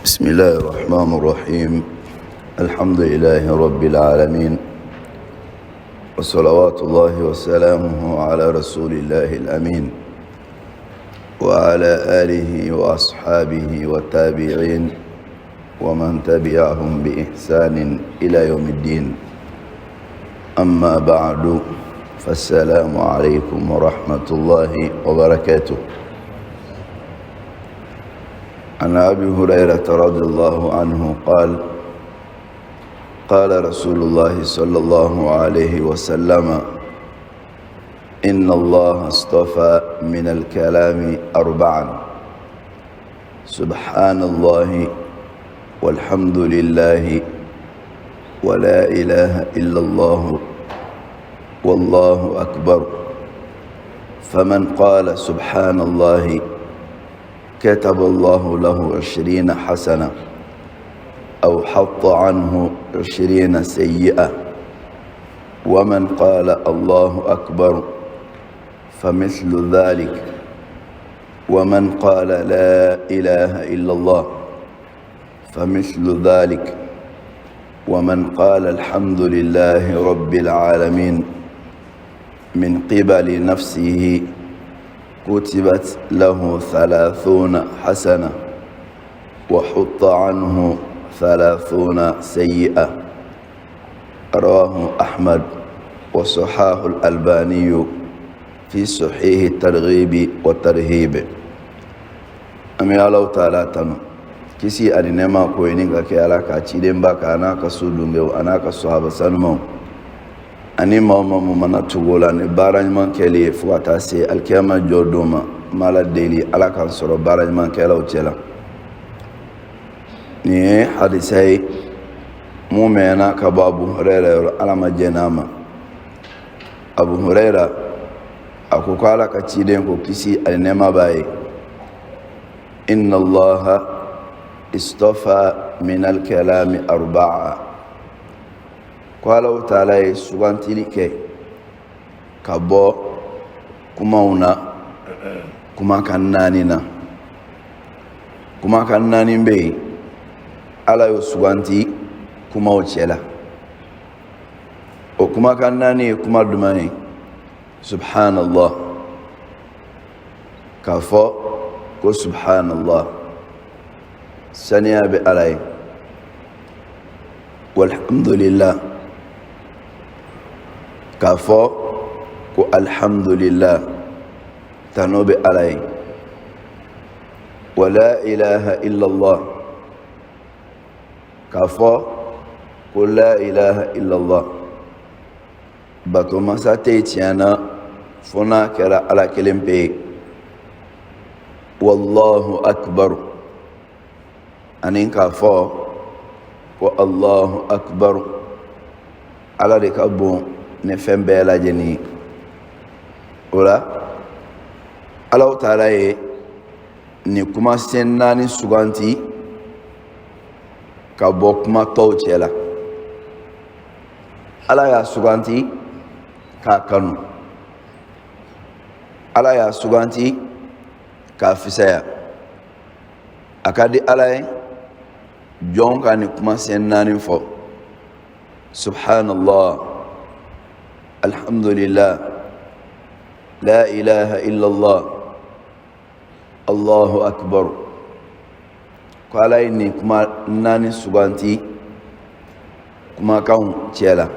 بسم الله الرحمن الرحيم. الحمد لله رب العالمين، وصلوات الله وسلامه على رسول الله الأمين وعلى آله وأصحابه والتابعين ومن تبعهم بإحسان إلى يوم الدين. أما بعد، فالسلام عليكم ورحمة الله وبركاته. عن أبي هريرة رضي الله عنه قال: قال رسول الله صلى الله عليه وسلم: إن الله اصطفى من الكلام أربعا: سبحان الله، والحمد لله، ولا إله إلا الله، والله أكبر. فمن قال سبحان الله كتب الله له 20 حسنة أو حط عنه 20 سيئة، ومن قال الله أكبر فمثل ذلك، ومن قال لا إله إلا الله فمثل ذلك، ومن قال الحمد لله رب العالمين من قبل نفسه كتبت له 30 حسنة وحط عنه 30 سيئة. رواه أحمد وصححه الألباني في صحيح الترغيب والترهيب. An bɛ Ala Taala tanu. Kisi ani nɛɛma ko ɲini ka kɛ Ala ka cidenba kan, a n'a ka so dungew, a n'a ka sahaba sanumaw, ani maa o maa mun mana tugu o la ni baara ɲuman kɛli ye fo ka taa se alikiyama jɔ don ma. N b'Ala deli, Ala k'an sɔrɔ baara ɲuman kɛlaw cɛ la. Nin ye hadisa ye mun mɛnna ka bɔ Abu Hurayra yɔrɔ, Ala ma jɛn n'a ma. Abu Hurayra a ko ko Ala ka ciden ko, kisi ani nɛɛma b'a ye: inna Allaha istafa min alkalami arba'a. Ko Ala Taala ye sugantili kɛ ka bɔ kumaw na kumakan naani na. Kumakan naani bɛ yen, Ala y'o suganti kumaw cɛ la. O kumakan naani ye kuma jumɛn ye? Subhanallah, k'a fɔ ko subhanallah, saniya bɛ Ala ye. Walhamdulillah, k'a fɔ ko alhamdulillah, tano bɛ Ala ye. Wala ilaha illallah, k'a fɔ ko la ilaha illallah, bato masa tɛ yen tiɲɛ na fo n'a kɛra Ala kelen pe ye. Wallahu akbar, ani k'a fɔ ko Allahu akbar, Ala de ka bon ni fɛn bɛɛ lajɛlen ye. O la, Alahu Taala ye nin kumasen naani suganti ka bɔ kuma tɔw cɛ la. Ala y'a suganti k'a kanu, Ala y'a suganti k'a fisaya. A ka di Ala ye jɔn ka nin kumasen naani fɔ: subhanallah, alhamdulillah, la ilaha illallah, Allahu akbar. Ko Ala ye nin kuma naani suganti kumakanw cɛ la.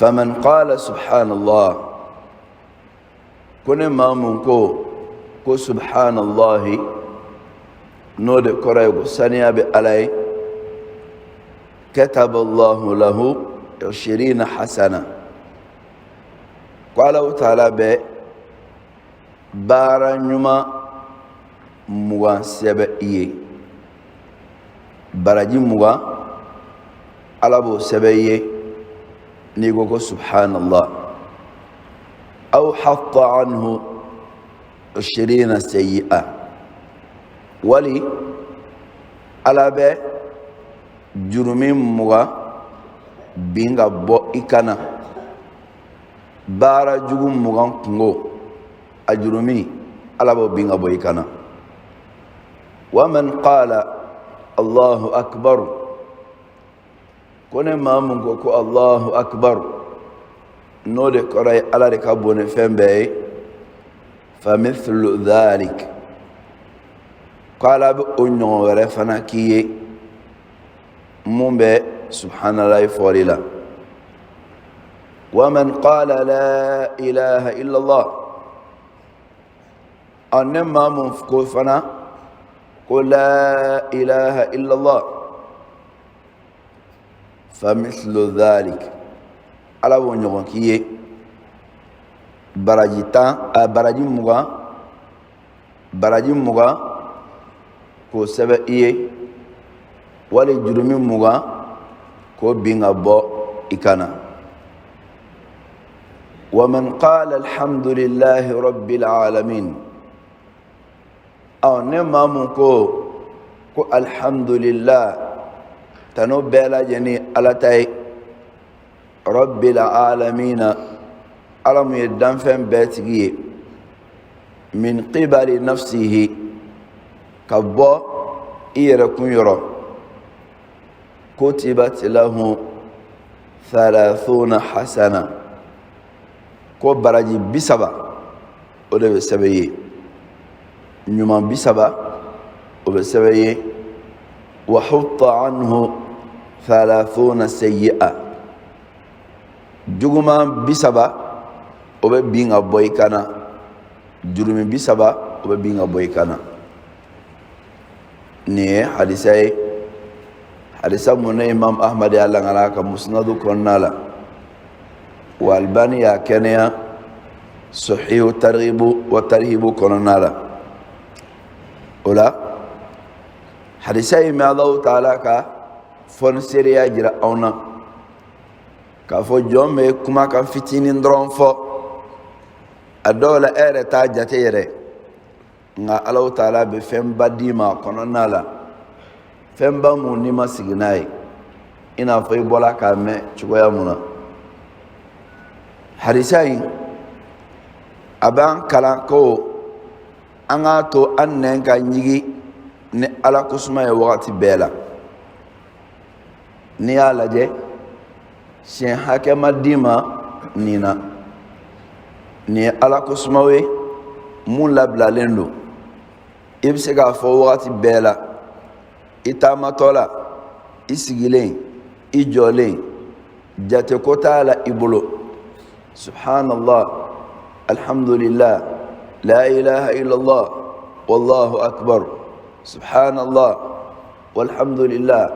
Faman qala subhanallah, ko ne maa mun ko ko subhanallahi, n'o de kɔrɔ ye ko saniya bɛ Ala ye, kataba Allahu lahu 20 hasana, ko Alahu Taala bɛ baara ɲuman 20 sɛbɛn i ye. Baraji 20, Ala b'o sɛbɛn i ye n'i ko ko subhanallah. Aw hatta anhu 20 sayyi'a, wali Ala bɛ jurumi 20 bin ka bɔ i kan na. Baara jugu 20 kungo, a jurumi, Ala b'o bin ka bɔ i kan na. Wa man qala Allahu akbar, ko ne maa mun ko ko Allahu akbar, n'o de kɔrɔ ye Ala de ka bon ni fɛn bɛɛ ye, fa mithlu dhalik, ko Ala bɛ o ɲɔgɔn wɛrɛ fana k'i ye mun bɛ subhanalayi fɔli la. Wa man qala la ilaha illallah, ɔ ne maa mun ko fana ko la ilaha illallah, fa mithlu dhalik, Ala b'o ɲɔgɔn k'i ye, baraji 10, a baraji 20, baraji 20 k'o sɛbɛn i ye, wali jurumi 20 k'o bin ka bɔ i kan na. Wa man qala alhamdulillahi rabbil alamin, ɔ ne maa mun ko ko alhamdulillah, tano bɛɛ lajɛlen Ala ta ye, rabbil alamina, Ala mun ye danfɛn bɛɛ tigi ye, min qibali nafsihi, ka bɔ i yɛrɛ kun yɔrɔ, kutibat lahu thalathuna hasana, ko baraji 30 o de bɛ sɛbɛn ye, ɲuman 30 o bɛ sɛbɛn ye, wa hutta anhu thalathuna sayyi'a, juguman 30 o bɛ bin ka bɔ i kan na, jurumi 30 o bɛ bin ka bɔ i kan na. Nin ye hadisa ye, hadisa mun ne Imam Ahmad y'a langala ka musnadu kɔnɔna la, wa Albani y'a kɛnɛya sahihu targhibu wa tarhibu kɔnɔna la. O la hadisa in bɛ Alahu taala ka fɔniseereya jira anw na k'a fɔ jɔn bɛ kumakan fitinin dɔrɔn fɔ, a dɔw la e yɛrɛ t'a jate yɛrɛ, nka Alahu taala bɛ fɛnba d'i ma a kɔnɔna la, fɛnba mun n'i ma sigi n'a ye, i n'a fɔ i bɔra k'a mɛn cogoya mun na. Hadisa in a b'an kalan ko an k'a to an nɛn ka ɲigi ni Ala kosuma ye wagati bɛɛ la. N'i y'a lajɛ, siɲɛ hakɛ ma d'i ma nin na, nin ye Ala kosumaw ye mun labilalen don, i bɛ se k'a fɔ wagati bɛɛ la, i taamatɔ la, i sigilen, i jɔlen, jate ko t'a la i bolo. Subhanallah, alhamdulillah, la ilaha illallah, wallahu akbar, subhanallah, walhamdulillah,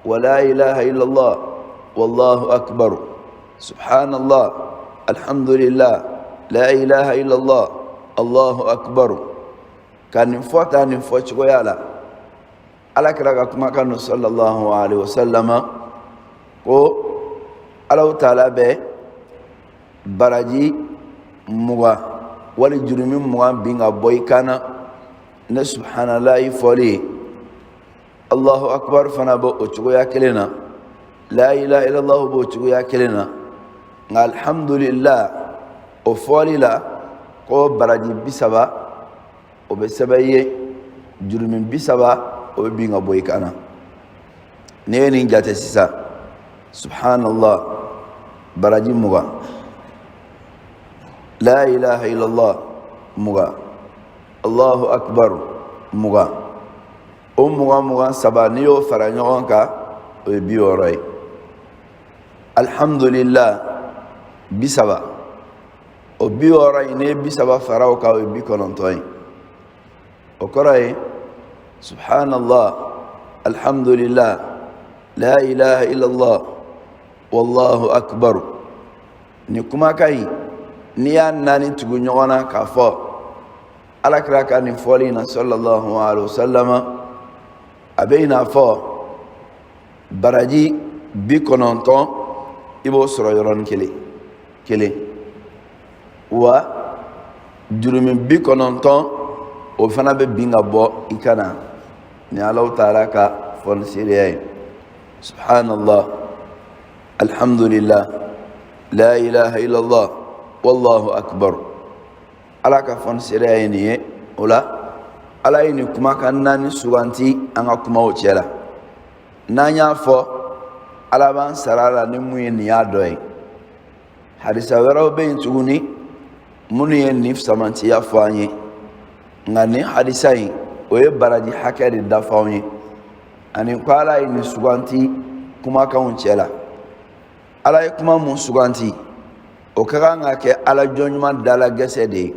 wa la ilaha illallah, wallahu akbar, subhanallah, alhamdulillah, la ilaha illallah, allahu akbar. Ka nin fɔ ta nin fɔ cogoya la, Ala kira ka kumakan don sallallahu alaihi wasallama ko Alahu taala bɛ baraji 20 wali jurumi 20 bin ka bɔ i kan na ne subhanallahi fɔli ye. Allahu akbar fana bɛ o cogoya kelen na, la ilaha illallah b'o cogoya kelen na, nka alhamdulillah o fɔli la ko baraji 30 o bɛ sɛbɛn i ye, jurumi 30 o bɛ bin ka bɔ i kan na. N'i ye nin jate sisan, subhanallah baraji 20, la ilaha illallah 20, allahu akbar 20, o 20 23 n'i y'o fara ɲɔgɔn kan o ye 60 ye. Alhamdulillah 30, o 60 in n'i ye 30 fara o kan o ye 90 ye. O kɔrɔ ye subhanallah, alhamdulillah, la ilaha illallah, wallahu akbar. Nin kumakan in n'i y'a naani tugu ɲɔgɔn na k'a fɔ Ala kira ka nin fɔli in na sallallahu alaihi wasallama, a bɛ i n'a fɔ baraji 90 i b'o sɔrɔ yɔrɔnin kelen kelen, wa jurumi 90 o fana bɛ bin ka bɔ i kan na. Nin Alahu taala ka fɔniseereya ye. Subhanallah, alhamdulillah, la ilaha illallah, wallahu akbar. Ala ka fɔniseereya ye nin ye. O la Ala ye nin kumakan naani suganti an ka kumaw cɛ la. N'an y'a fɔ, Ala b'an sara a la ni mun ye, nin y'a dɔ ye. Hadisa wɛrɛw bɛ yen tuguni minnu ye nin fisamantiya fɔ an ye, nka nin hadisa in, o ye baraji hakɛ de dafa anw ye, ani ko Ala ye nin suganti kumakanw cɛ la. Ala ye kuma mun suganti, o ka kan ka kɛ Ala jɔn ɲuman dala gɛsɛ de ye.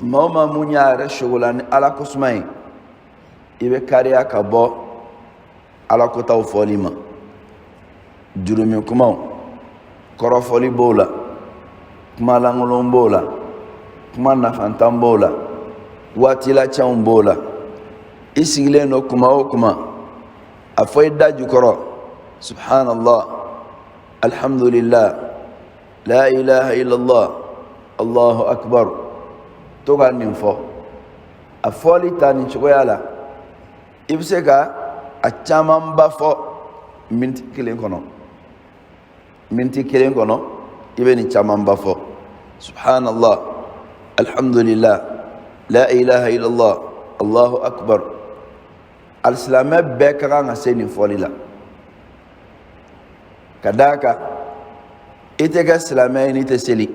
Maa o maa mun y'a yɛrɛ sogola ni Ala kosuma ye, i bɛ kariya ka bɔ Ala kotaw fɔli ma. Jurumi kumaw, kɔrɔfɔli b'o la, kuma lankolon b'o la, kuma nafantan b'o la, waati lacɛnw b'o la. I sigilen don kuma o kuma, a fɔ i da jukɔrɔ: subhanallah, alhamdulillah, la ilaha illallah, allahu akbar. To ka nin fɔ. A fɔli ta nin cogoya la, i bɛ se ka a camanba fɔ miniti kelen kɔnɔ. Miniti kelen kɔnɔ, i bɛ nin camanba fɔ: subhanallah, alhamdulillah, la ilaha illallah, allahu akbar. Alisilamɛ bɛɛ ka kan ka se nin fɔli la, ka d'a kan i tɛ kɛ silamɛ ye n'i tɛ seli.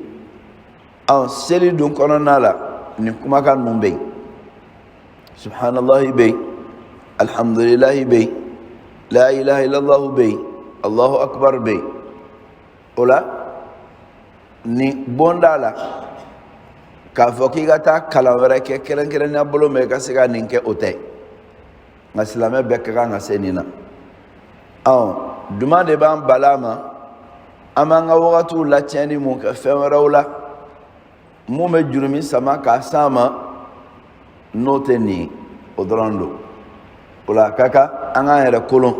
Ɔn, seli dun kɔnɔna la, nin kumakan ninnu bɛ yen: subhanallahi bɛ yen, alhamdulilahi bɛ yen, la ilaha illallah bɛ yen, allahu akbar bɛ yen. O la, nin bonda la, k'a fɔ k'i ka taa kalan wɛrɛ kɛ kɛrɛnkɛrɛnnenya bolo ma i ka se ka nin kɛ, o tɛ. Nka silamɛ bɛɛ ka kan ka se nin na. Ɔn, duman de b'an bala ma, an b'an ka wagatiw lacɛnni mun kɛ fɛn wɛrɛw la, mun bɛ jurumi sama k'a s'an ma, n'o tɛ nin ye, o dɔrɔn don. O la, a ka kan an k'an yɛrɛ kolon,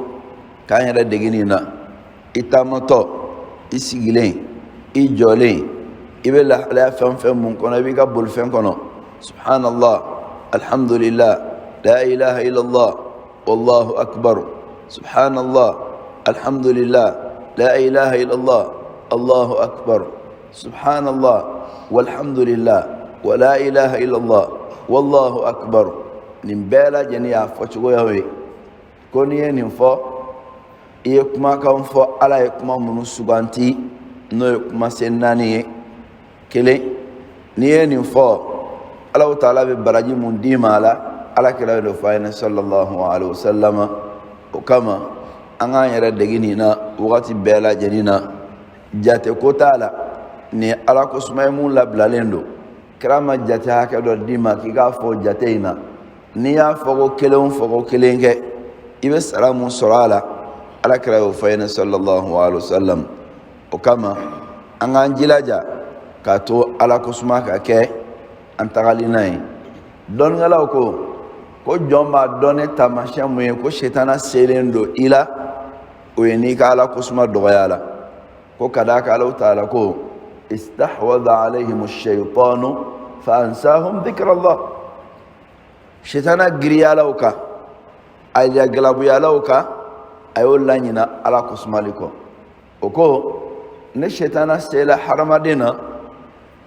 k'an yɛrɛ degi nin na. I taamatɔ, i sigilen, i jɔlen, i bɛ lahalaya fɛn fɛn mun kɔnɔ, i b'i ka bolifɛn kɔnɔ: subhanallah, alhamdulillah, la ilaha illallah, wallahu akbar, subhanallah, alhamdulillah, la ilaha illallah, allahu akbar, subhanallah, walhamdulillah, wa la ilaha illallah, wallahu akbar. Nin bɛɛ lajɛlen y'a fɔcogoyaw ye ko n'i ye nin fɔ, i ye kumakan fɔ Ala ye kuma minnu suganti, n'o ye kumasen naani ye. Kelen, n'i ye nin fɔ, Alahu taala bɛ baraji mun d'i ma a la, Ala kira y'o de fɔ a ɲɛna, sallallahu alaihi wa sallama. O kama, an k'an yɛrɛ degi nin na wagati bɛɛ lajɛlen na. Jate ko t'a la, nin ye Ala ko suma ye mun labilalen don. Kira ma jate hakɛ dɔ d'i ma k'i k'a fɔ jate in na. N'i y'a fɔ ko kelen o fɔ ko kelen kɛ, i bɛ sara mun sɔrɔ a la, Ala kira y'o fɔ ɲɛna, sallallahu alaihi wa sallam. O kama, an k'an jilaja k'a to Ala ko suma ka kɛ an tagalina ye. Dɔnnikɛlaw ko ko jɔn b'a dɔn ni taamasiyɛn mun ye ko setana selen don i la, o ye n'i ka Ala ko suma dɔgɔya la. Ko ka d'a kan Alahu taala ko: istahwadha alayhim ash-shaytanu fa ansahum dhikrallah. Setana giriyala u kan, a galabuyala u kan, a y'o laɲina Ala ko sumali kɔ. O ko ni setana sela hadamaden na,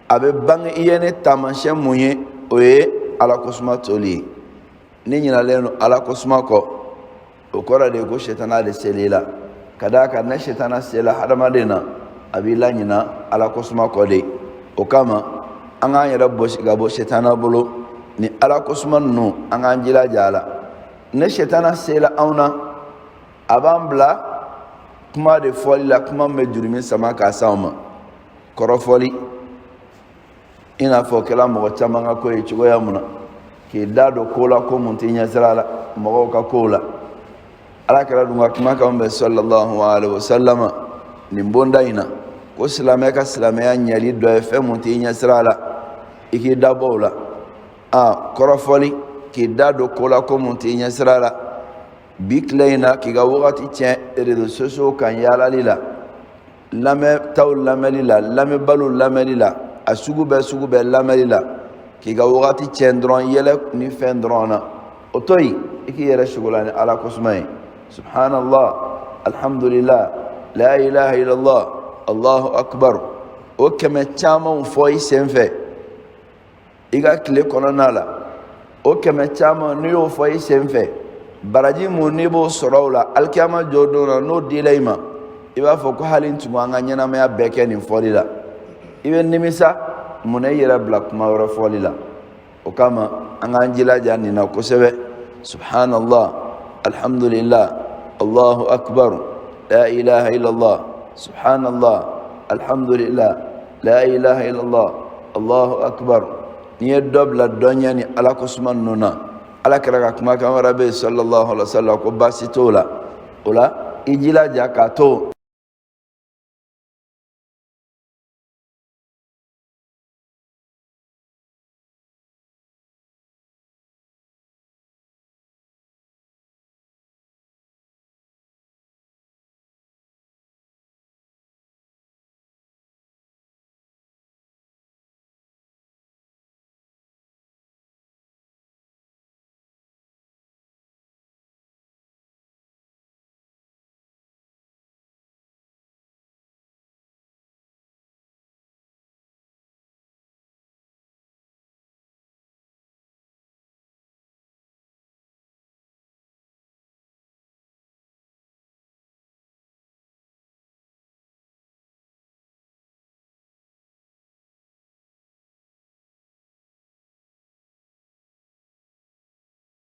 a bɛ bange i ye ni taamasiyɛn mun ye, o ye Ala ko suma toli ye. Ni ɲinalen don Ala ko suma kɔ, o kɔrɔ de ye ko setana de sel'i la. Ka d'a kan ni setana sela hadamaden na, a b'i laɲina Ala ko suma kɔ de. O kama, an k'an yɛrɛ bɔsi ka bɔ setana bolo ni Ala ko suma ninnu, an k'an jilaja a la. Ni setana sela anw na, a b'an bila kuma de fɔli la, kuma min bɛ jurumi sama k'a s'anw ma, kɔrɔfɔli, i n'a fɔ kɛla mɔgɔ caman ka ko ye cogoya mun na, k'i da don ko la, ko mun t'i ɲɛsira la, mɔgɔw ka kow la. Ala kira dun ka kumakan bɛ, sallallahu alaihi wasallama, nin bonda in na, ko silamɛ ka silamɛya ɲɛli dɔ ye fɛn mun t'i ɲɛsira la, i k'i da bɔ o la. A kɔrɔfɔli, k'i da don ko la, ko mun t'i ɲɛsira la. Bi tile in na, k'i ka wagati tiɲɛ réseaux sociaux kan, yaalali la, lamɛntaw lamɛnli la, lamɛnbaliw lamɛnli la, a sugu bɛɛ sugu bɛɛ lamɛnli la, k'i ka wagati tiɲɛ dɔrɔn yɛlɛ ni fɛn dɔrɔn na, o to yen, i k'i yɛrɛ sogola ni Ala kosuma ye: subhanallah, alhamdulillah, la ilaha illallah, allahu akbar. O kɛmɛ camanw fɔ i sen fɛ i ka tile kɔnɔna la. O 100 caman, n'i y'o fɔ i sen fɛ, baraji mun n'i b'o sɔrɔ o la alikiyama jɔ don na, n'o dila i ma, i b'a fɔ ko hali n tun an ka ɲɛnamaya bɛɛ kɛ nin fɔli la. I bɛ nimisa mun na i yɛrɛ bila kuma wɛrɛ fɔli la. O kama, an k'an jilaja nin na kosɛbɛ. Subhanallah, alhamdulillah, Allahu akbar, la ilaha illallah. Subhanallah, alhamdulillah, la ilaha illallah, Allahu akbar. N'i ye dɔ bila dɔ ɲɛ ni Ala ko suma ninnu na, Ala kira ka kumakan wɛrɛ bɛ yen, sallallahu alaihi wa sallam, ko baasi t'o la. O la, i jilaja k'a to